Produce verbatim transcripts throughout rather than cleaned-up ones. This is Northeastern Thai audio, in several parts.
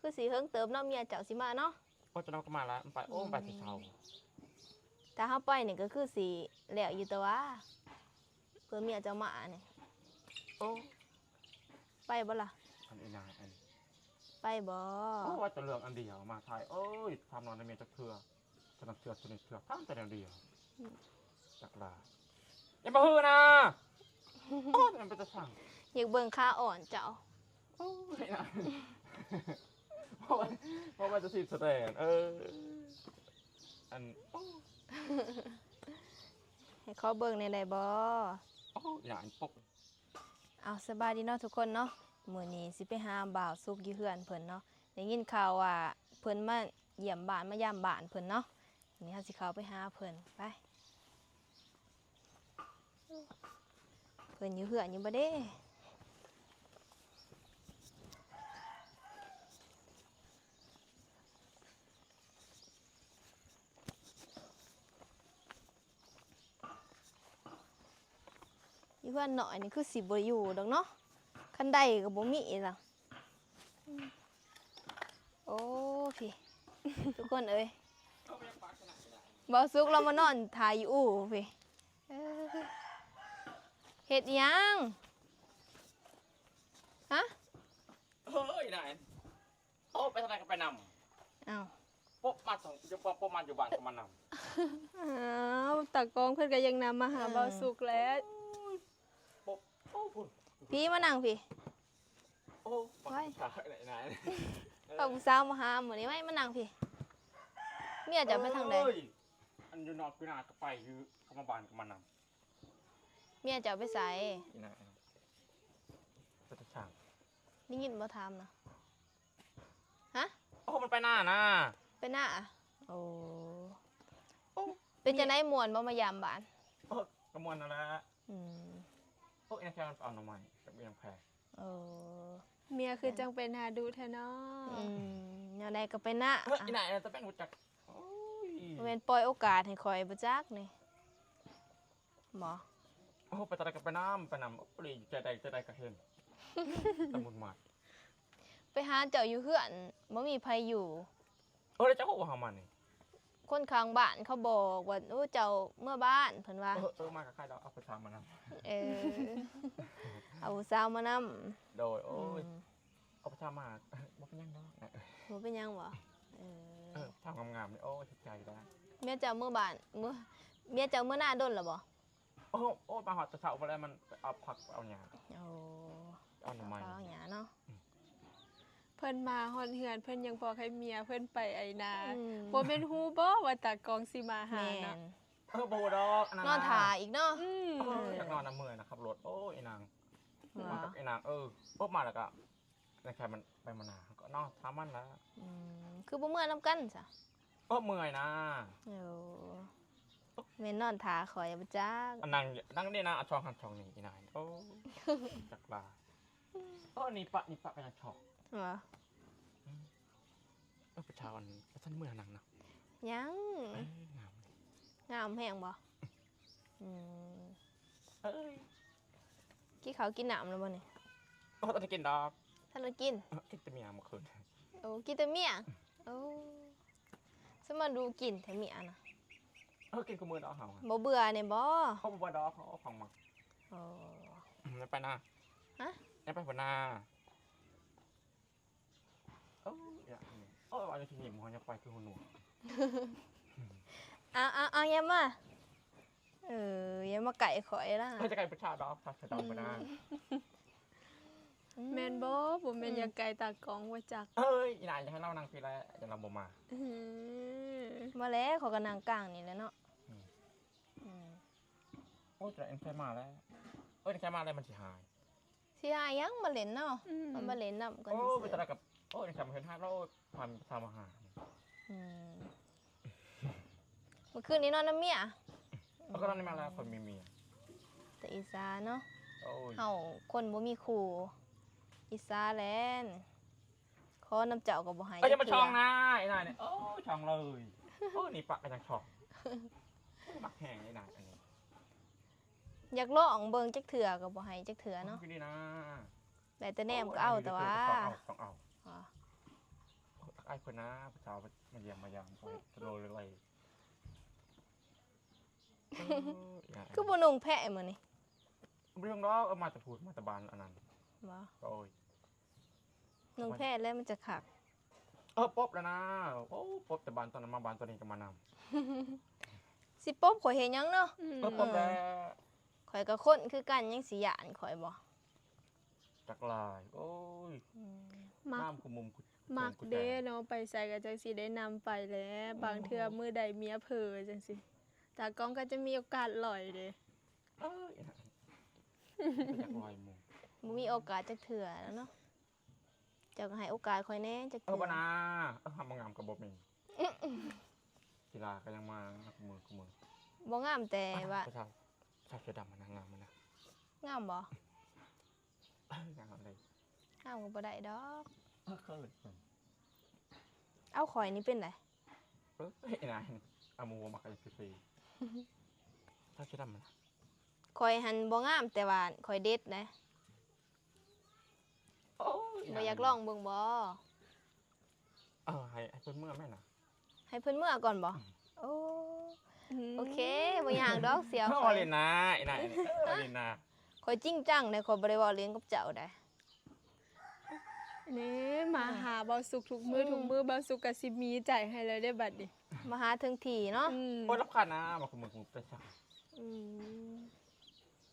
คือสิเฮิงเติบเนาะ เมียเจ้าสิมาเนาะ โอ้ เจ้าน้องก็มาละ มันไป โอ้ มันไปแต่เช้า ถ้าเฮาไปนี่ก็คือสิแล้วอยู่ แต่ว่าเพื่อเมียเจ้ามานี่ โอ้ ไปบ่ล่ะ อันนี้นะ อันนี้ ไปบ่ โอ้ ว่าแต่เรื่องอันเดียว มาไทย โอ้ย ถามนอนในเมียจักเทื่อ เท่านั้นเทื่อ เท่านี้เทื่อ ถามแต่แนวเดียว อืม จักลา อย่ามาหื้อนะ โอ้ย มันเป็นตาสั่ง อยากเบิ่งขาอ่อนเจ้า โอ้ยนะ เพราะว่า เพราะว่าจะสิบสแตน เออ อัน โอ้ ให้ขอเบิ่งแหน่ได้บ่ โอ้ย อย่าอันปก เอา สบายดีเนาะทุกคนเนาะ มื้อนี้สิไปหาบ่าวสุกอยู่เฮือนเพิ่นเนาะ ได้ยินข่าวว่าเพิ่นมาเยี่ยมบ้าน มายามบ้านเพิ่นเนาะ นี่เฮาสิเข้าไปหาเพิ่น ไป เพิ่นอยู่เฮือนอยู่บ่เด้ อยู่เฮือนน้อยนี่คือสิบ่อยู่ดอกเนาะ คันไดก็บ่มีล่ะ โอ้ พี่ ทุกคนเอ้ย บ่าวสุกลาวมานอนถ่าอยู่อู่พี่ เออ เฮ็ดหยัง ฮะ เฮ้ย นาย โอ้ ไปทางไหนก็ไปนำ อ้าว ปุ๊บมาส่ง จะปุ๊บ ปุ๊บมาอยู่บ้านก็มานำ อ้าว ตากล้องเพิ่นก็ยังนำมาหา เออ บ่าวสุกแหละ โอ้ย ปุ๊บ โอ้ พุ่น พี่มานั่งพี่ โอ้ ไว้ ปากกาไหนนะ เออ เอาผู้สาวมาหามื้อนี้ ไว้มานั่งพี่ เมียเจ้าไปทางใด เอ้ย อันอยู่นอกอยู่นาก็ไป อยู่เข้ามาบ้านก็มานำ เมียเจ้าไปไส อีน่า ไปตะช่าง ได้ยินบ่ถามนะ ฮะ โอ้ มันไปนานะ ไปนา โอ้ โอ้ เป็นจังได๋ ม่วนบ่มายามบ้าน โอ้ ก็ม่วนนั่นแหละ อืม โอ้ อีน่าแค่มันเอาหน่อไม้ จักมีหยังแพง เออ เมียคือจังไปนาดุแท้เนาะ อืม แนวใด๋ก็ไปนา เฮ้ย อีน่า จะเป็นรู้จัก โอ้ย แม่นปล่อยโอกาสให้ข้อยบ่จักนี่ บ่ โอ้ ไปตะใด๋ก็ไปนำ ไปนำ โอ้ ปลีใจใด๋ ใจใด๋ก็เห็น ตะมุนหมัด ไปหาเจ้าอยู่เฮือน บ่มีไผอยู่ เออ แล้วเจ้าก็ว่าหามันนี่ คนข้างบ้านเขาบอกว่า โอ้ เจ้าเมือบ้าน เพิ่นว่า เออ เออ มากับใครดอก เอาผู้สาวมานำ เออ เอาผู้สาวมานำ โดย โอ้ย อืม เอาผู้สาวมา บ่เป็นหยังดอก บ่เป็นหยังบ่ เออ เออ ผู้สาวงามๆ นี่ โอ้ย ถูกใจได้ เมียเจ้าเมือบ้าน เมือ เมียเจ้าเมือนาดนแล้วบ่ โอ้ โอ้ มาฮอดแต่เช้าบ่แล้ว มันไปเอาผักเอาหญ้า โอ้ เอาหน่อไม้ เอาผักเอาหญ้าเนาะ อืม เพิ่นมาฮอดเฮือน เพิ่นยังบอกให้เมียเพิ่นไปไอ้นา อืม บ่แม่นฮู้บ่ว่าตากล้องสิมาหาเนาะ แม่น เออ บ่ฮู้ดอก อันนั้น นอนถ่าอีกเนาะ อืม เออ อยากนอนนำเมื่อยนะ ขับรถ โอ้ย อีนาง ว้า มากับไอ้นาง เออ ปุ๊บมาแล้วก็ แล้วแค่มันไปมานา ก็นอนถามมันละ อืม คือบ่เมือนำกันซะ ก็เมื่อยนะ โอ้ แม่นนอนถ่าข้อยบ่จัก อันนั่ง นั่งนี่นะ เอาช่องหันช่องนี่อีนาย โอ้ จักลา โอ้ นี่ปะ นี่ปะก็ยังช่อง หวา อืม เออ ไปเช้าอันนี้ แล้วท่านเมื่อยนั่งนะ ยัง เอ้ย งามเลย งามแฮงบ่ อืม เอ้ย กินข้าวกินน้ำแล้วบ่นี่ โอ้ ตอนนี้กินดอก ท่านได้กิน เออ กินแต่เมียเมื่อคืน โอ้ กินแต่เมีย โอ้ สมาดูกินแต่เมียนะ เออ กินกับมือดอกเขาอะ บ่เบื่อเนี่ยบ่ เขาบ่เบื่อดอก เขาเอาของมา โอ้ อืม แล้วไปนา ฮะ แล้วไปหัวนา โอ้ย อย่า โอ้ย ว่าจะกินหยิบหัวจะไปคือหัวหนวก เอา เอา เอา อย่ามา เออ อย่ามาไก่ข่อยล่ะ ไม่จะไก่ประชาดอก ประชาดอกมาได้ อืม แม่นบ่ บ่แม่น อืม อยากไก่ตากล้องว่าจัก เอ้ย อีหลานจะให้เรานั่งพีแล้ว จะเราบ่มา อืม มาแล้ว เขาก็นั่งกลางนี่แหละเนาะ อืม อืม โอ้ย แต่เอ็นแค่มาแล้ว เอ้ย แค่มาแล้วมันสิหาย สิหาหยังมาเล่นเนาะ อืม มันมาเล่นนำกัน โอ้ ซื่อๆ ไปตลาดกับ โอ้ย แค่มาเห็นห้าโล ความทำอาหาร อืม เมื่อคืนนี้นอนนำเมีย เขาก็นอนในมาแล้ว คนมีเมีย แต่อีสาเนาะ โอ้ย เฮาคนบ่มีคู่ อีสาแลน ขอนำเจ้าก็บ่ให้ เอ้ย อย่ามา จักเทื่อ ช่องนะ ไอ้นายเนี่ย โอ้ย ช่องเลย โอ้ย นี่ปะกันยังช่อง มักแฮงไอ้นายอันนี้ อยากลองเบิ่งจักเทื่อก็บ่ให้จักเทื่อเนาะ คือนี่นะ ได้แต่แนมก็เอา โอ้ย แต่ว่า ต้องเอา ต้องเอา อ๋อ อ้ายเพิ่นนะผู้สาวมาเยี่ยมมายามโอ้ยโลเลย คือบ่นุ่งแพะมื้อนี้ บ่ได้ลงดอก เออ มาแต่พูดมาแต่บ้านอันนั้น บ่ โอ้ย นุ่งแพะแล้วมันจะคัก เออปบแล้วนะ โอ้ปบแต่บ้านตอนนั้นมาบ้านตอนนี้ก็มานำ สิปบข่อยเฮ็ดหยังเนาะ อืม เออปบแล้ว ข่อยก็คนคือกันยังสิย้านข่อยบ่ จักลายโอ้ย อืม มัก น้ำคุมุมคุ มักเด้เนาะ ไปใส่ก็จังสิได้นำไปแหล้บางเทื่อมื้อใดเมียเผลอจังสิตากล้องก็จะมีโอกาสลอยเด้ เอ้ยจักลอยหมู่ บ่มีโอกาสจักเทื่อแล้วเนาะ เจ้าก็ให้โอกาสข่อยแหน่จัก เออ เทื่อ บ่นะเออทำมางามกับบ่มีกีฬาก็ยังมาคุมือคุมือ บ่งามแต่ว่า ผู้สาวสาวเสื้อดำมันนะงามมันนะ งามบ่ เอ้ยงามเลย งามก็บ่ได้ดอก เออเขิน เอาข่อยนี่เป็นได เอ้ยนายเอาหมูมาขายฟรีๆสาวเสื้อดำมันนะ ข่อยหันบ่งามแต่ว่าข่อยเด็ดนะ โอ้ย บ่อยากลองเบิ่งบ่ เออให้ให้เพิ่นเมื่อแม่นะ ให้เพิ่นเมื่อก่อนบ่โอ้โอเคบ่ยากดอกเสี่ยว เอา ข่อย เล่นนะไอ้นายเออเล่นนะ ข่อยจริงจังเด้ข่อยบ่ได้เว้าเล่นกับเจ้าได้ นี่มาหาเบาสุกทุกมือทุกมือเบาสุกก็สิมีใจให้เลยได้บัดนี้ มาหาถึงที่เนาะ อืม โอ้ยรำคาญนะมาคุมือคุมือไปสั่ง อืม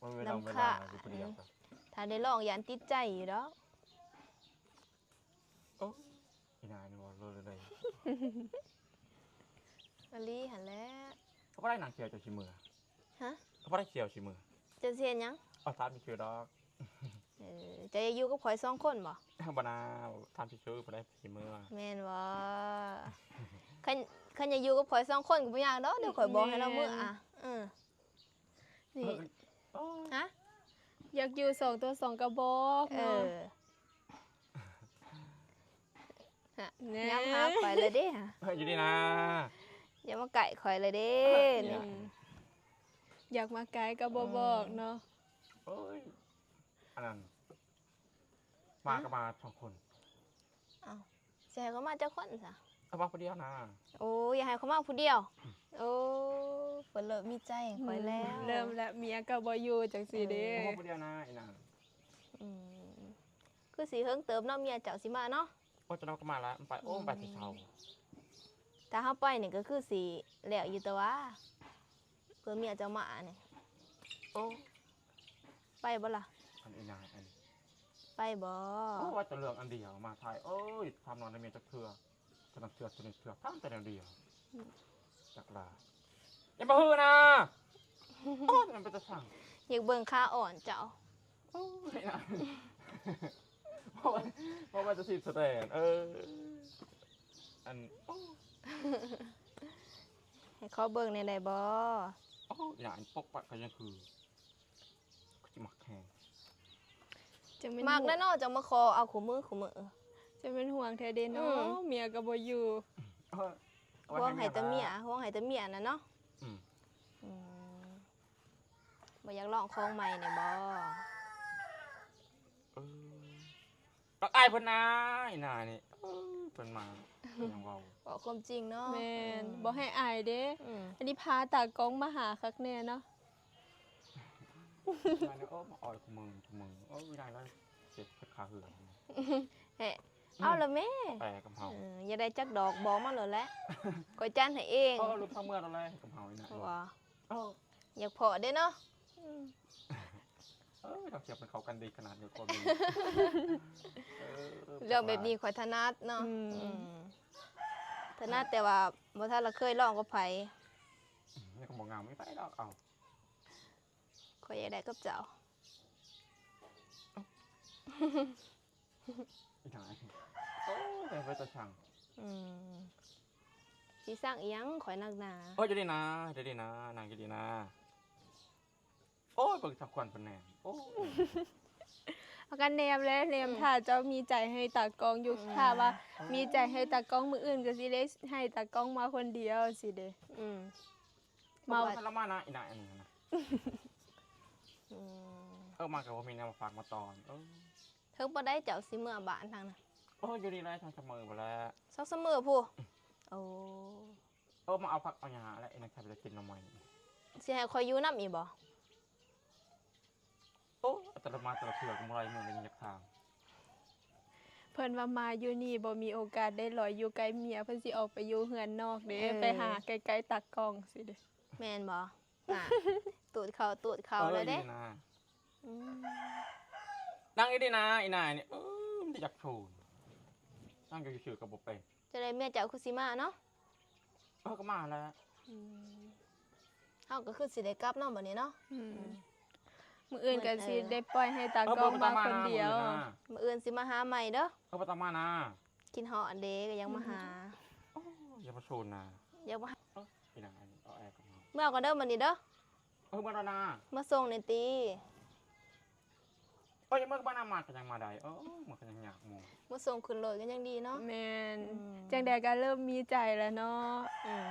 มันเวลา รำ เว คา ลา ญ อยู่คนเดียวครับ ถ้าได้ลองย่านติดใจอยู่ดอก โอ้ยไอ้นายนี่ว่าเลยเลย อลีหั่นแหละ เขาก็ได้นางเขียวจากชิมือ ฮะ เขาก็ได้เขียวชิมือ เจ้าสิเฮ็ดหยัง เอาทานไปเขียวดอก เออเจ้าอยากอยู่กับข่อยสองคนบ่ บานาทานไปซื้อเขาได้ชิมือ แม่นบ่คันคันอยากอยู่กับข่อยสองคนก็บ่ยากดอกเดี๋ยวข่อยบอกให้ลาวเมื่ออ่ะเออ นี่ โอ้ย ฮะ อยากอยู่สองตัวสองกระบอก เอ เนาะ อฮะ แน่ ย้ำหาข่อยเลยเด้ฮะ เฮ้ยอยู่นี่นะ อย่ามาใกล้ข่อยเลยเด้ เนี่ย นี่ อืมอยากมาไกลก็บ่บอกเนาะ โอ้ยอันนั้นมาก็มาสองคน เอ้าสิให้เขามาจักคนซะ เอามาคนเดียวนะ โอ้อยากให้เขามาผู้เดียว โอ้เพิ่นเริ่มมีใจให้ข่อยแล้ว เริ่มแล้วเมียก็บ่อยู่จังซี่เด้ เอามาคนเดียวนะไอ้นาง อืมคือสิเฮิงเติบเนาะเมียเจ้าสิมาเนาะ โอ้จะนอนก็มาแล้วมันไปโอ้มันไปที่เช้า ถ้าเฮาไปนี่ก็คือสิแล้วอยู่แต่ว่าเพื่อเมียเจ้ามานี่ โอ้ ไปบ่ล่ะ อันไอ้นางอัน ไปบ่ โอ้ว่าแต่เรื่องอันเดียวมาไทยโอ้ยทำนอนในเมียจักเทื่อสนับเทื่อสนิทเทื่อทำแต่แนวเดียวจักลาอย่ามาหื้อนะโอ้ยมันเป็นตะสั่ง อยากเบิ่งขาอ่อนเจ้า โอ้ยนะเพราะว่าเพราะว่าจะสิบสแตนเออ อันโอ้ ให้ขอเบิ่งแหน่ได้บ่ โอ้ยนะอันปกปักก็ยังคือก็จะมักแหง จะเป็น มักแน่เนาะจังมาขอเอาคู่มือคู่มือ จะเป็นห่วงแท้เด้เนาะ อืม เมียก็บ่อยู่ เออเอา ห่วงให้แต่เมีย นะ ห่วงให้แต่เมียนะเนาะ อืม อืมบ่อยากลองของใหม่เนี่ยบ่ เออรักอ้ายเพิ่นนะไอ้นายนี่เออเพิ่นมาเพิ่นยังเว้า บอกความจริงเนาะ แม่น อืม บ่ให้อายเด้ อืม อันนี้พาตากล้องมาหาคักแน่เนาะ มาเนี่ยโอ้มาออยขมือขมือโอ้ไม่ได้แล้วเจ็บขาเหื่อน แหะเอาละแม่ แปลกับเฮา เอออย่าได้จักดอกบอกมาเลยแหละ ข่อยจันให้เอง เออรู้พังเมื่อเราเลยกับเฮานี่นะ ว่า เออ อยากพอได้เนาะอืม เออเราเสียบเป็นเขากันดีขนาดเดียวกันเลยเออ เรื่องแบบนี้ข่อยถนัดเนาะ อืม อืมถนัดแต่ว่าบ่ทันละเคยลองกับไผ นี่ก็บอกงามไม่ไปดอกเอา ข่อยอยากได้กับเจ้า อีกหน่อยโอ้ยไปตะช่าง อืมสิสร้างอีหยังข่อยนักหนา โอ้ยจะดีนะจะดีนะนางจะดีนะ โอ้ยเบิ่งสักควันเป็นแนงโอ้ย เอากันแนมแล้วแนมถ้าเจ้ามีใจให้ตากล้องอยู่ถ้าว่า มีใจให้ตากล้องมื้ออื่นก็สิได้ให้ตากล้องมาคนเดียวสิเด้ อืม มา ทรมานนะอีนายอันนี้นะ อืม เออมากับว่ามีแนวมาฝากมาตอนเออ เทิงบ่ได้เจ้าสิเมื่อบ้านทางนั้น โอ้ อยู่นี่แหละ ช่างเสมอไปแล้ว ซอกเสมอผู้ โอ้ เออ มาเอาผักเอาหญ้าและไอ้นักขับจะกินหน่อไม้ สิให้คอยอยู่นำอีกบ่ โอ้ แต่ละมาแต่ละเทื่อก็บ่ได้เงินเป็นยักษ์ทาง เพิ่นว่ามาอยู่นี่บ่มีโอกาสได้ลอยอยู่ใกล้เมีย เพิ่นสิออกไปอยู่เฮือนนอกเด้ เออ ไปหาใกล้ๆตากล้องสิเด้ แม่นบ่ อ่ะ ตูดเขาตูดเขา ออ แล้วเด้ อีนะ อืม นั่งอีดีนะอีนายเนี่ยเออมันจะอยากโชนนั่งอยู่เฉยๆกับบ่เป็น จะได้เมียเจ้าคือสิมาเนาะ เออก็มาแล้ว อืมเฮาก็คือสิได้กลับเนาะบัดนี้เนาะ อืมมื้ออื่นก็สิได้ปล่อยให้ตากล้องมาคนเดียว เออบ่ต้องมานะ มื้ออื่นสิมาหาใหม่เด้อ เออบ่ต้องมานะ คิดฮอดเด้ก็ยังมาหา โอ้ยอย่ามาโชนนะ อยากมาหา เออพี่นางอันนี้เอาแอร์กับมา เมื่อก่อนเด้อบัดนี้เด้อ เออมาแล้วนะ มาส่งหน่อยติ เออยังมาบ้านอามาก็ยังมาได้เออมันก็ยังอยากมอง มาส่งขึ้นรถก็ยังดีเนาะ แม่น อืม จังใดก็เริ่มมีใจแล้วเนาะ อืม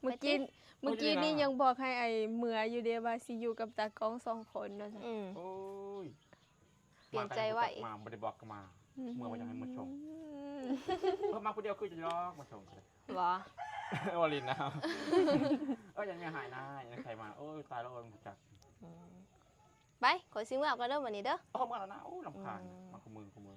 เมื่อกี้ ไปติ เมื่อกี้นี่ยังบอกให้ไอ้เมืออยู่เด้ว่าสิอยู่กับตากล้องสองคนว่าซั่น อืม โอ้ย เปลี่ยนใจไว มาบ่ได้บอกก็มา เมื่อว่าอยากให้มาส่ง อืม เพิ่มมาผู้เดียวคือจะยอกมาส่งเลย บ่ วาลินนะเออยังไม่หายหน้ายังใครมาโอ้ยตายแล้วเออมาจาก อืมไปขอสิเมื่อก่อนเด้อบัดนี้เด้อ เออมาแล้วนะโอ้ลำคาญ อืม มาขมือขมือ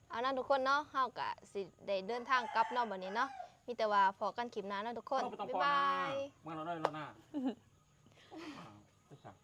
เอานะทุกคนเนาะเฮาก็สิได้เดินทางกลับเนาะบัดนี้เนาะมีแต่ว่าพอกันคลิปหน้าเนาะทุกคน เออบ่ต้อง บ๊าย ปอนะ บาย เมื่อเราได้แล้วนะไปสั่ง